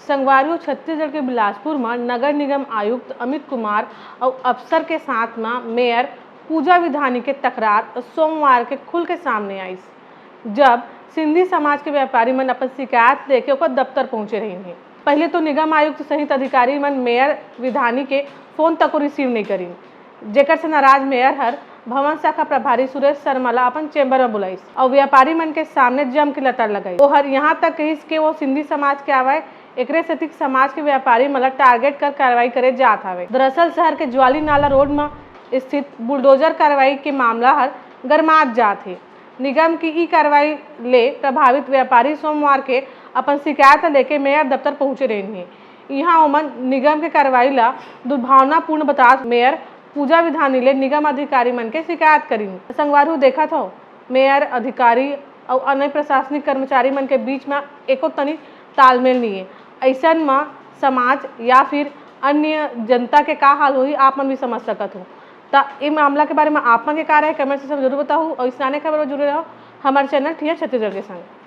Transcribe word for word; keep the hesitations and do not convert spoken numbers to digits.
संगवारी हो, छत्तीसगढ़ के बिलासपुर म नगर निगम आयुक्त अमित कुमार अउ अफसर के साथ म मेयर पूजा विधानी के तकरार सोमवार के खुल के सामने आइस, जब सिंधी समाज के व्यापारी मन अपन शिकायत लेके ओकर दफ्तर पहुंचे रहिन हे। पहले तो निगम आयुक्त सहित अधिकारी मन मेयर विधानी के फोन तको रिसीव नहीं करिन, जेकर से नाराज मेयर हर भवन शाखा प्रभारी सुरेश शर्मा ला अपन चेंबर में बुलाइस और व्यापारी मन के सामने जम के लतर लगाई। ओहर यहाँ तक कहिस के वो सिंधी समाज के आवाए, एकरे सेतिक समाज के व्यापारी मन ला टारगेट कर कार्रवाई करे जात हवे। दरअसल शहर के ज्वाली नाला रोड म स्थित बुलडोजर कार्रवाई के मामला हर गरमात जात हे। निगम की ई कार्रवाई ले प्रभावित व्यापारी सोमवार के अपन शिकायत ला लेके मेयर दफ्तर पहुंचे रहिन हे। इहां ओमन निगम के कार्रवाई ला दुर्भावनापूर्ण बतात मेयर पूजा विधानी ले निगम अधिकारी मन के शिकायत करिन। संगवारी हो, देखत हो, मेयर, अधिकारी अउ अन्य प्रशासनिक कर्मचारी मन के बीच में एको तनी तालमेल नहीं है। ऐसन में समाज या फिर अन्य जनता के का हाल होही, आप मन भी समझ सकत हो। त ए मामला के बारे में आप मन के का राय, कमेंट सेक्शन में जरूर बताहू और इसनाने खबर में जुड़े रहो हमारे चैनल ठिया छत्तीसगढ़ के संग।